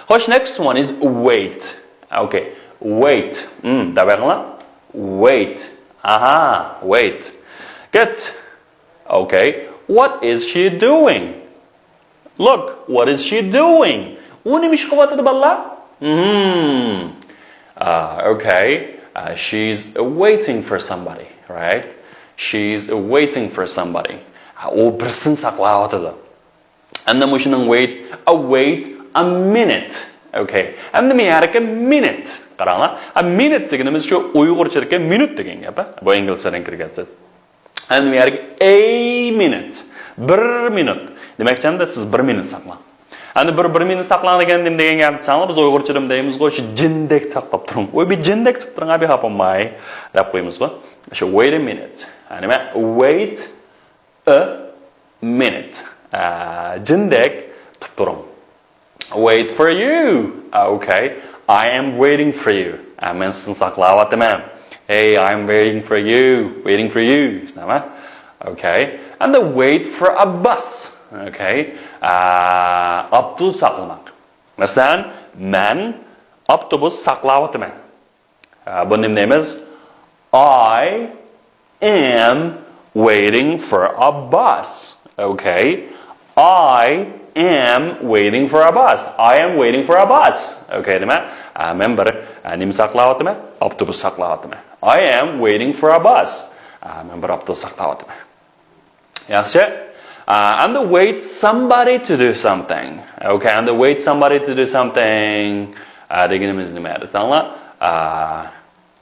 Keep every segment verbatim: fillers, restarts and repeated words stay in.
خوش، next one is wait. Okay, wait. Hmm, دەۋەڭلار. Wait. Aha, wait. Good. Okay, what is she doing? Look, what is she doing? ئۇ نېمە ئىش قىلىۋاتىدۇ، بالىلار؟ Hmm. Uh, okay. Uh, she's waiting for somebody, right? She's waiting for somebody. ئۇ بىرسىنى ساقلاۋاتىدۇ. ئەمدى مۇشۇنىڭ wait, a wait, a minute. Okay. ئەمدى مەن يەرگە minute. قاراڭلار. A minute دېگىنىمىز شۇ ئۇيغۇرچىدىكى مىنۇت دېگەن گەپ. بۇ ئىنگلىزچىدىن كىرگەن سۆز. ئەمدى مەن يەرگە a minute. بىر مىنۇت. دېمەكچى، ئەمدى سىز بىر مىنۇت ساقلاڭ. ئەمدى بىر، بىر مىنۇت ساقلاڭ دېگەن نېمە دېگەن گەپ دېسەڭلار، بىز ئۇيغۇرچىدا دەيمىزغۇ، شۇ جىندەك ساقلاپ تۇرۇڭ. ۋوي، بىر جىندەك تۇرۇپ تۇرۇڭ، بىر خاپا بولماي دەپ قويىمىزغۇ. شۇ wait a minute. نېمە؟ Wait a minute. ئە، جىندەك تۇرۇپ تۇرۇڭ. Wait for you. ئە، okay. I am waiting for you. ئە، مەن سىزنى ساقلاۋاتىمەن. Hey, I am waiting for you. Waiting for you. نېمە؟ Okay. And the wait for a bus. Okay. ئە، ئاپتوبۇس ساقلىماق. مەسىلەن، مەن ئاپتوبۇس ساقلاۋاتىمەن. ئە، بۇ نېمە دەيمىز؟ I am waiting for a bus. Okay. I am waiting for a bus. I am waiting for a bus. Okay دېمە. ئە، مەن بىر، ئە، نېمە ساقلاۋاتىمەن؟ ئاپتوبۇس ساقلاۋاتىمەن. I am waiting for a bus. ئە، مەن بىر ئاپتوبۇس ساقلاۋاتىمەن. ياخشى. ئە، and wait somebody to do something. Okay, and wait somebody to do something. ئە، دېگىنىمىز نېمە دېسەڭلار؟ ئە،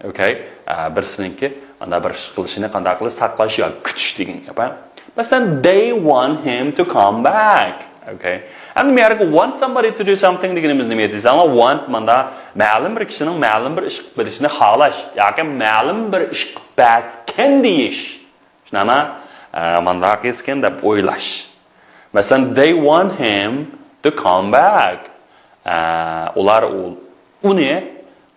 okay. ئە، بىرسىنىڭكى ئانداق بىر ئىش قىلىشىنى قانداق قىلىش، ساقلاش ياكى كۈتۈش دېگەن گەپ. مەسىلەن، they want him to come back. Okay. ئەمدى بۇ يەردىكى want somebody to do something دېگىنىمىز نېمە دېسەڭلار؟ Want ماندا مەلۇم بىر كىشىنىڭ مەلۇم بىر ئىش قىلىپ بېرىشىنى خالاش ياكى مەلۇم بىر ئىش قىلىپ بەرسىكەن دېيىش. شۇنداقمۇ؟ ئە، مانداق قىلسىكەن دەپ ئويلاش. مەسىلەن، they want him to come back. ئە، ئۇلار ئۇ، ئۇنى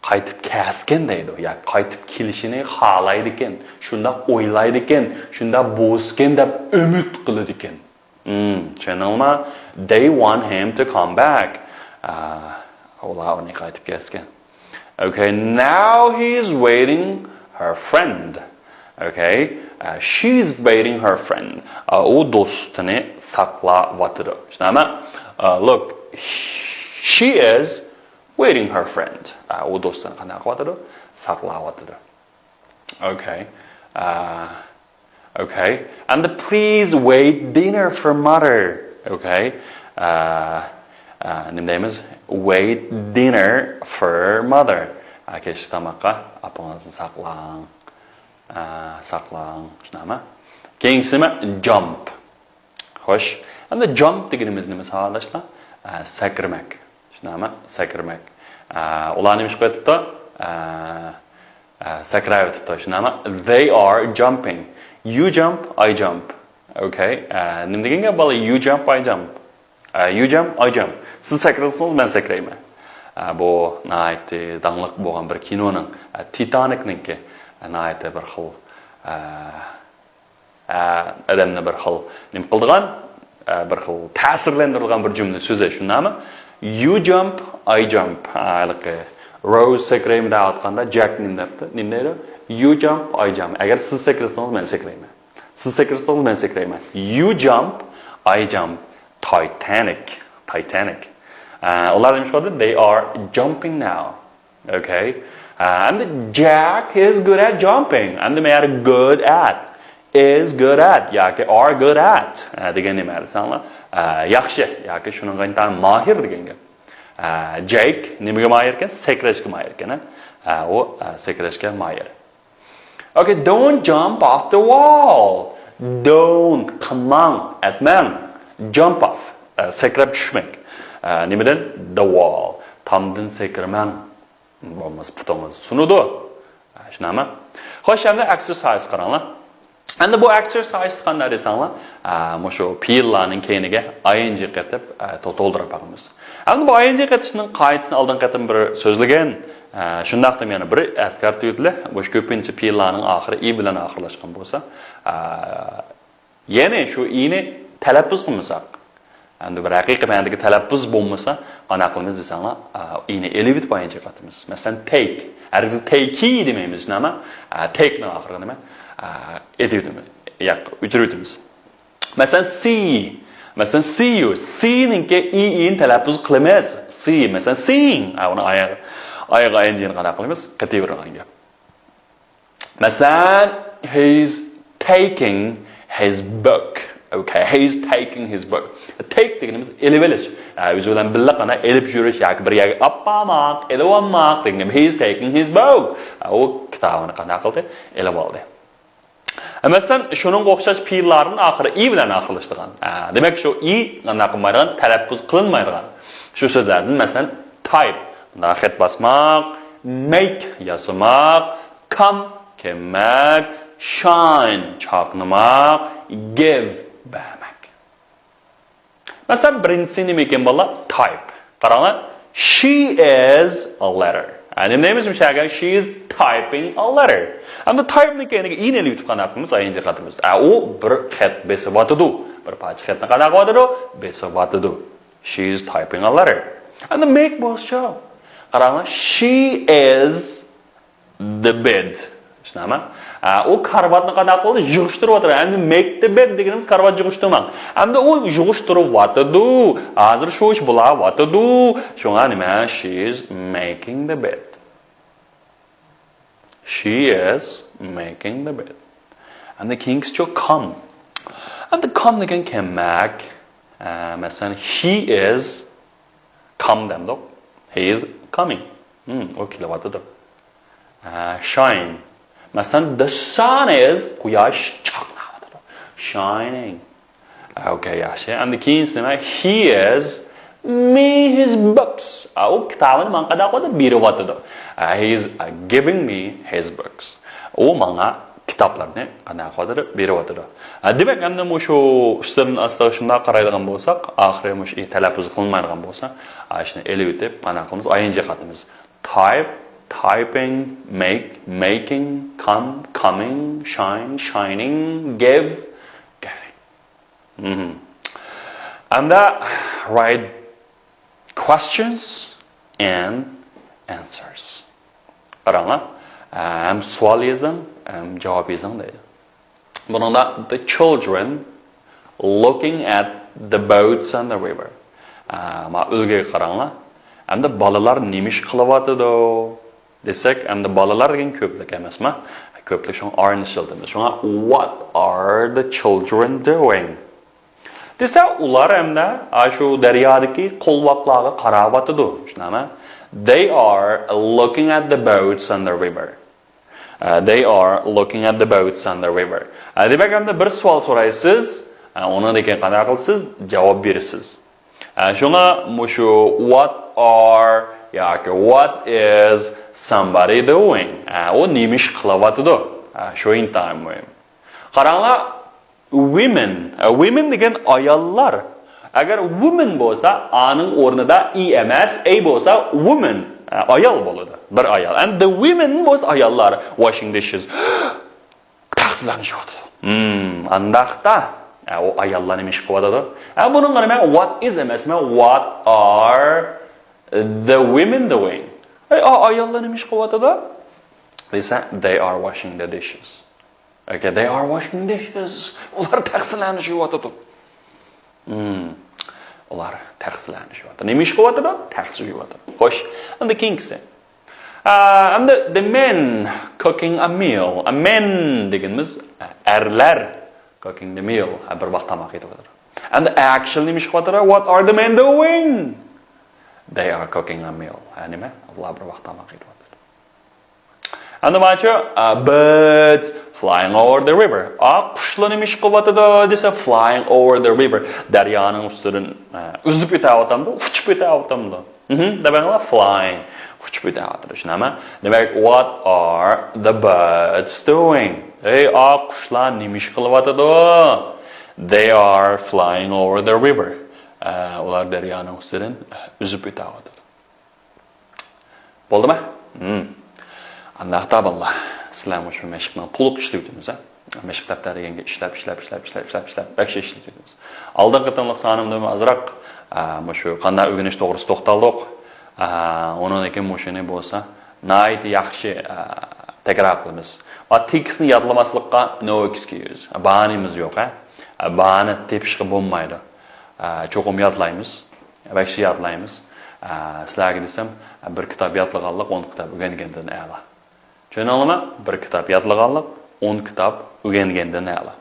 قايتىپ كەلسىكەن دەيدۇ. يا قايتىپ كېلىشىنى خالايدىكەن، شۇنداق ئويلايدىكەن، شۇنداق بولسىكەن دەپ ئۈمىد قىلىدىكەن. Hmm, چۈشەندىڭلارمۇ؟ They want him to come back. ئە، ئۇلار ئۇنى قايتىپ كەلسىكەن. Okay, now he's waiting her friend. Okay, uh, she's waiting her friend. Uh, ئۇ دوستىنى ساقلاۋاتىدۇ. شۇنداقمۇ؟ Uh, look, she is waiting her friend. Uh, ئۇ دوستىنى قانداق قىلىۋاتىدۇ؟ ساقلاۋاتىدۇ. Okay. Uh, okay. And please wait dinner for mother. Okay. Uh, uh, نېمە دەيمىز؟ Wait dinner for mother. ئە، كەچلىك تاماققا ئاپىڭىزنى ساقلاڭ. ئە، ساقلاڭ. شۇنداقمۇ؟ كېيىنكىسى نېمە؟ Jump. خوش. ئەمدى jump دېگىنىمىز نېمە ساۋاقداشلار؟ ئە، سەكرىمەك. شۇنداقمۇ؟ سەكرىمەك. ئە، ئۇلار نېمە ئىش قىلىۋېتىپتۇ؟ ئە، ئە، سەكرەۋېتىپتۇ. شۇنداقمۇ؟ They are jumping. You jump, I jump. Okay. ئە، نېمە دېگەن گەپ بالا؟ You jump, I jump. ئە، you jump, I jump. سىز سەكرىسىڭىز، مەن سەكرەيمەن. ئە، بۇ ناھايىتى داڭلىق بولغان بىر كىنونىڭ، ئە، تىتانىكنىڭكى، ئە، ناھايىتى بىر خىل، ئە، ئە، ئادەمنى بىر خىل نېمە قىلىدىغان، ئە، بىر خىل تەسىرلەندۈرىدىغان بىر جۈملە سۆزى، شۇنداقمۇ؟ You jump, I jump. ئە، ھېلىقى روز سەكرەيمەن دەۋاتقاندا، جەك نېمە دەپتۇ؟ نېمە دەيدۇ؟ You jump, I jump. ئەگەر سىز سەكرىسىڭىز، مەن سەكرەيمەن. سىز سەكرىسىڭىز، مەن سەكرەيمەن. You jump, I jump. Titanic. Titanic. ئە، ئۇلار نېمە قىلدى؟ They are jumping now. Okay. ئە، ئەمدى Jack is good at jumping. ئەمدى مەيەر good at, is good at ياكى are good at، ئە، دېگەن نېمە دېسەڭلار؟ ئە، ياخشى ياكى شۇنىڭغا ئىنتايىن ماھىر دېگەن گەپ. ئە، جەك نېمىگە ماھىر ئىكەن؟ سەكرەشكە ماھىر ئىكەن، ھە؟ ئە، ئۇ، ئە، سەكرەشكە ماھىر. Okay, don't jump off the wall. Don't، قىلماڭ، ئەتمەڭ. Jump off، ئە، سەكرەپ چۈشمەك. ئە، نېمىدىن؟ The wall. تامدىن سەكرىمەڭ. بولمىسا پۇتىڭىز سۇنىدۇ. ئە، شۇنداقمۇ؟ خوش، ئەمدى exercise قاراڭلار. ئەمدى بۇ exercise قانداق دېسەڭلار، ئە، مۇشۇ پېئىللارنىڭ كەينىگە I N G قېتىپ، ئە، تو-، تولدۇرۇپ باقىمىز. ئەمدى بۇ I N G قېتىشنىڭ قائىدىسىنى ئالدىنقى قېتىم بىر سۆزلىگەن، ئە، شۇنداقتىمۇ يەنە بىر ئەسكەرتىۋېتىلە، مۇشۇ كۆپىنچە پېئىللارنىڭ ئاخىرى ئى بىلەن ئاخىرلاشقان بولسا، ئە، يەنى شۇ ئىنى تەلەپپۇز قىلمىساق، ئەمدى بىر ھەقىقىي مەنىدىكى تەلەپپۇز بولمىسا، قانداق قىلىمىز دېسەڭلار، ئا، ئىنى ئېلىۋېتىپ ئايىنجى قاتىمىز. مەسىلەن، تەيك. ھەرگىز تەيكى دېمەيمىز، نېمە؟ ئا، تەيكنىڭ ئاخىرىغا نېمە؟ ئا، ئېلىۋېتىمىز. ياق، ئۆچۈرۈۋېتىمىز. مەسىلەن، سى. مەسىلەن، سى يۇ. سىنىڭكى ئى، ئىنى تەلەپپۇز قىلىمىز. سى، مەسىلەن، سىڭ. ئا، ئۇنى ئاياغ، ئاياغ ئايىنجىنى قانداق قىلىمىز؟ قېتىۋېرىدىغان گەپ. مەسىلەن، he's taking his book. Okay, he's taking his book. Take دېگىنىمىز ئېلىۋېلىش. ئە، ئۆزى بىلەن بىللە قانداق ئېلىپ يۈرۈش ياكى بىر يەرگە ئاپارماق، ئېلىۋالماق دېگەن گەپ. He's taking his book. ئە، ئۇ كىتابىنى قانداق قىلدى؟ ئېلىۋالدى. ئە، مەسىلەن، شۇنىڭغا ئوخشاش پېئىللارنىڭ ئاخىرى ئى بىلەن ئاخىرلىشىدىغان. ئە، دېمەك، شۇ ئى قانداق قىلمايدىغان، تەلەپپۇز قىلىنمايدىغان. شۇ سۆزلەردىن، مەسىلەن، تايپ. مۇنداق خەت باسماق، مەيك ياسىماق، كام كىيمەك، شاين چاقنىماق، گىۋ بەرمەك. مەسىلەن، بىرىنچىسى نېمە ئىكەن، بالىلار؟ تايپ. قاراڭلار. She is a letter. ئە، نېمە دەيمىز بۇ يەرگە؟ She is typing a letter. ئەمدى تايپنىڭ كەينىگە ئىنى ئېلىۋېتىپ قانداق قىلىمىز؟ ئايىنجى قاتىمىز. ئە، ئۇ بىر خەت بېسىۋاتىدۇ. بىر پارچە خەتنى قانداق قىلىۋاتىدۇ؟ بېسىۋاتىدۇ. She is typing a letter. ئەمدى مەيك بولسىچۇ؟ قاراڭلار. She is the bed. چۈشىنەمەن. ئە، ئۇ كارىۋاتنى قانداق قىلدى؟ يىغىشتۇرۇۋاتىدۇ. ئەمدى make the bed دېگىنىمىز كارىۋات يىغىشتۇرماق. ئەمدى ئۇ يىغىشتۇرۇۋاتىدۇ. ھازىر شۇ ئىش بولاۋاتىدۇ. شۇڭا نېمە؟ She is making the bed. She is making the bed. ئەمدى كېيىنكىسىچۇ؟ كام. ئەمدى كام دېگەن كەلمەك. ئە، مەسىلەن، he is come دەمدۇق. He is coming. ھىم، ئۇ كېلىۋاتىدۇ. ئە، shine. مەسىلەن، the sun is، قۇياش چاقناۋاتىدۇ. Shining. ئە، ئوكەي، ياخشى. ئەمدى كېيىنكىسى نېمە؟ He is me his books. ئە، ئۇ كىتابىنى ماڭا قانداق قىلىۋاتىدۇ؟ بېرىۋاتىدۇ. ئە، he is، ئە، giving me his books. ئۇ ماڭا كىتابلارنى قانداق قىلىۋاتىدۇ؟ بېرىۋاتىدۇ. ئە، دېمەك، ئەمدى مۇشۇ ئۈستىدىن ئاستا شۇنداق قارايدىغان بولساق، ئاخىرى مۇشۇ ئى تەلەپپۇز قىلىنمايدىغان بولسا، ئە، شۇنى ئېلىۋېتىپ، قانداق قىلىمىز؟ ئايىنجى قاتىمىز. Type, typing, make, making, come, coming, shine, shining, give, giving. مهم. ئەمدى write questions and answers. قاراڭلار، ھەم سوئال يېزىڭ، ھەم جاۋاب يېزىڭ دەيدۇ. بۇنىڭدا the children looking at the boats on the river. ئە، ما ئۈلگىگە قاراڭلار. ئەمدى بالىلار نېمە ئىش قىلىۋاتىدۇ دېسەك، ئەمدى بالىلار دېگەن كۆپلۈك ئەمەسما؟ كۆپلۈك، شۇڭا are نى ئىشلىتىمىز. شۇڭا what are the children doing دېسە، ئۇلار ئەمدى ئاشۇ دەريادىكى قولۋاقلارغا قاراۋاتىدۇ. چۈشىنەمەن. They are looking at the boats on the river. ئە، they are looking at the boats on the river. ئە، دېمەك، ئەمدى بىر سوئال سورايسىز، ئە، ئۇنىڭدىن كېيىن قانداق قىلىسىز؟ جاۋاب بېرىسىز. ئە، شۇڭا مۇشۇ what are ياكى what is somebody doing؟ ئە، ئۇ نېمە ئىش قىلىۋاتىدۇ؟ ئە، شۇ ئىنتايىن مۇھىم. قاراڭلار، women. ئە، women دېگەن ئاياللار. ئەگەر woman بولسا، ئانىڭ ئورنىدا ئى ئەمەس، ئەي بولسا، woman. ئە، ئايال بولىدۇ. بىر ئايال. And the women بولسا ئاياللار. Washing dishes. تەخسىلەرنى يۇيۇۋاتىدۇ. ھىم، ئانداقتا. ئە، ئۇ ئاياللار نېمە ئىش قىلىۋاتىدۇ؟ ئە، بۇنىڭغا نېمە؟ What is ئەمەسمۇ؟ What are the women doing؟ ئەي، ئا-، ئاياللار نېمە ئىش قىلىۋاتىدۇ؟ دېسە، they are washing the dishes. Okay, they are washing dishes. ئۇلار تەخسىلەرنى يۇيۇۋاتىدۇ. مم. ئۇلار تەخسىلەرنى يۇيۇۋاتىدۇ. نېمە ئىش قىلىۋاتىدۇ؟ تەخسە يۇيۇۋاتىدۇ. خوش. ئەمدى كېيىنكىسى. ئا، ئەمدى the men cooking a meal. A men دېگىنىمىز، ئە، ئەرلەر cooking the meal. ئە، بىر ۋاق تاماق ئېتىۋاتىدۇ. ئەمدى ئە كىشىلەر نېمە ئىش قىلىۋاتىدۇ؟ What are the men doing? They are cooking a meal. ئە، نېمە؟ ئۇلار بىر ۋاق تاماق ئېتىۋاتىدۇ. ئەمدى ماچۇ، ئا، birds flying over the river. ئا، قۇشلار نېمە ئىش قىلىۋاتىدۇ دېسە، flying over the river. دەريانىڭ ئۈستىدىن، ئا، ئۈزۈپ ئۆتەۋاتامدۇ، ئۇچۇپ ئۆتەۋاتامدۇ؟ مهم، دەپ بەڭلار، flying. ئۇچۇپ ئۆتەۋاتىدۇ، شۇنداقمۇ؟ دېمەك، what are the birds doing? ئەي، ئا، قۇشلار نېمە ئىش قىلىۋاتىدۇ؟ They are flying over the river. ئا، ئۇلار دەريانىڭ ئۈستىدىن ئۈزۈپ ئۆتەۋاتىدۇ. بولدىمۇ؟ ھىم. ئانداقتا بالىلار، سىلەر مۇشۇ مەشىقنى تولۇق ئىشلىۋېتىمىز، ھە؟ مەشىق دەپتەر دېگەنگە ئىشلەپ، ئىشلەپ، ئىشلەپ، ئىشلەپ، ئىشلەپ، ئىشلەپ، بەك ئىشلىتىمىز. ئالدىنقى قېتىملىق سانىمدىمۇ ئازراق، ئە، مۇشۇ قانداق ئۆگىنىش توغرىسىدا توختالدۇق. ئە، ئۇنىڭدىن كېيىن مۇشۇنى بولسا ناھايىتى ياخشى، ئە، تەكرار قىلىمىز. ۋە تېكىستنى يادلىماسلىققا no excuse. باھانىمىز يوق، ھە. ئە، باھانە تېپىشقا بولمايدۇ. ئە، چوقۇم يادلايمىز. بەك ياخشى يادلايمىز. ئە، سىلەرگە دېسەم، بىر كىتاب يادلىغانلىق ئون كىتاب ئۆگەنگەندىن ئەلا. چۈشەندىڭلارمۇ؟ بىر كىتاب يادلىغانلىق ئون كىتاب ئۆگەنگەندىن ئەلا.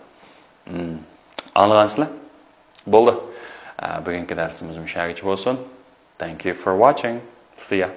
مم. ئاڭلىغانسىلەر؟ بولدى. ئە، بۈگۈنكى دەرسىمىز مۇشۇ يەرگىچە بولسۇن. Thank you for watching. See ya.